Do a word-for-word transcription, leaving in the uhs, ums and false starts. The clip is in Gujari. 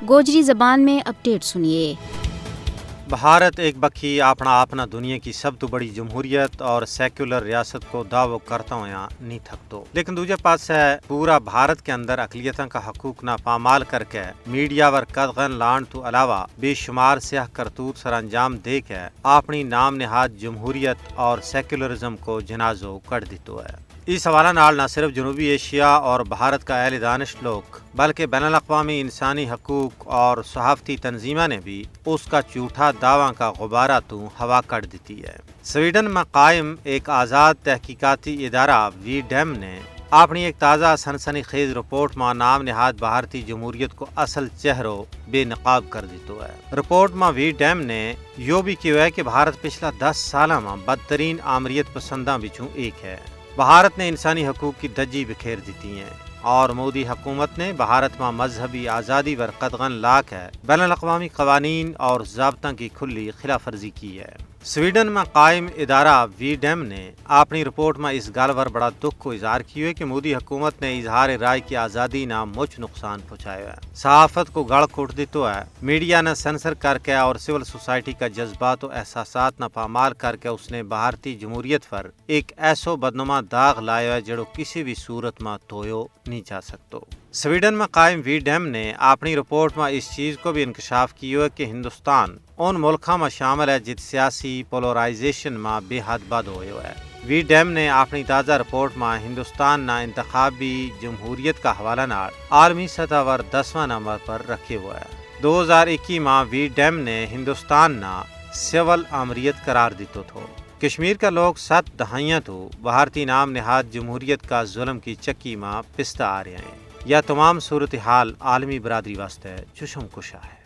گوجری زبان میں اپڈیٹ سنیے۔ بھارت ایک بکھی اپنا اپنا دنیا کی سب تو بڑی جمہوریت اور سیکولر ریاست کو دعوو کرتا ہویا نہیں تھکتو، لیکن دوجہ پاس ہے پورا بھارت کے اندر اقلیتاں کا حقوق نا پامال کر کے میڈیا ور قدغن لانڈ تو علاوہ بے شمار سیاہ کرتوت سر انجام دے کے اپنی نام نہاد جمہوریت اور سیکولرزم کو جنازو کڑ دیتو ہے۔ اس حوالہ نال نہ صرف جنوبی ایشیا اور بھارت کا اہل دانش لوک بلکہ بین الاقوامی انسانی حقوق اور صحافتی تنظیماں نے بھی اس کا جھوٹا دعواں کا غبارہ تو ہوا کڑ دیتی ہے۔ سویڈن ما قائم ایک آزاد تحقیقاتی ادارہ وی ڈیم نے اپنی ایک تازہ سنسنی خیز رپورٹ ما نام نہاد بھارتی جمہوریت کو اصل چہرو بے نقاب کر دیتو ہے۔ رپورٹ ما وی ڈیم نے یوہ بھی کہیو ہے کہ بھارت پچھلا دس سالاں ما بدترین آمریت پسنداں بچوں ایک ہے۔ بھارت نے انسانی حقوق کی دجی بکھیر دیتی ہیں اور مودی حکومت نے بھارت ما مذہبی آزادی ور قدغن لاک ہے بین الاقوامی قوانین اور ضابطاں کی کھلی خلاف ورزی کی ہے۔ سویڈن ما قائم ادارہ وی ڈیم نے اپنی رپورٹ ما اس گل ور بڑا دکھ کو اظہار کیو ہے کہ مودی حکومت نے اظہار رائے کی آزادی نا مچ نقصان پہنچایو ہے، صحافت کو گل کٹ دیتو ہے، میڈیا نا سنسر کر کے اور سول سوسائٹی کا جذبات و احساسات نا پامال کر کے اس نے بھارتی جمہوریت پر ایک ایسو بدنما داغ لایو ہے جڑو کسی بھی صورت ما تویو نہیں جا سکتو۔ سویڈن ما قائم وی ڈیم نے اپنی رپورٹ ما اس چیز کو بھی انکشاف کیو ہے کہ ہندوستان ان ملکاں ما شامل ہے جت سیاسی پولرائزیشن ما بے حد بد ہویو ہے۔ وی ڈیم نے اپنی تازہ رپورٹ ما ہندوستان نا انتخابی جمہوریت کا حوالہ نال عالمی سطح ور دسواں نمبر پر رکھیو ہے۔ دو ہزار اکی ما وی ڈیم نے ہندوستان نا سول آمریت قرار دیتو تھو۔ کشمیر کا لوگ ست دہائیاں تو بھارتی نام نہاد جمہوریت کا ظلم کی چکی ما پستا آ رہیا ہیں۔ یا تمام صورتحال عالمی برادری واسطے چشم کشا ہے۔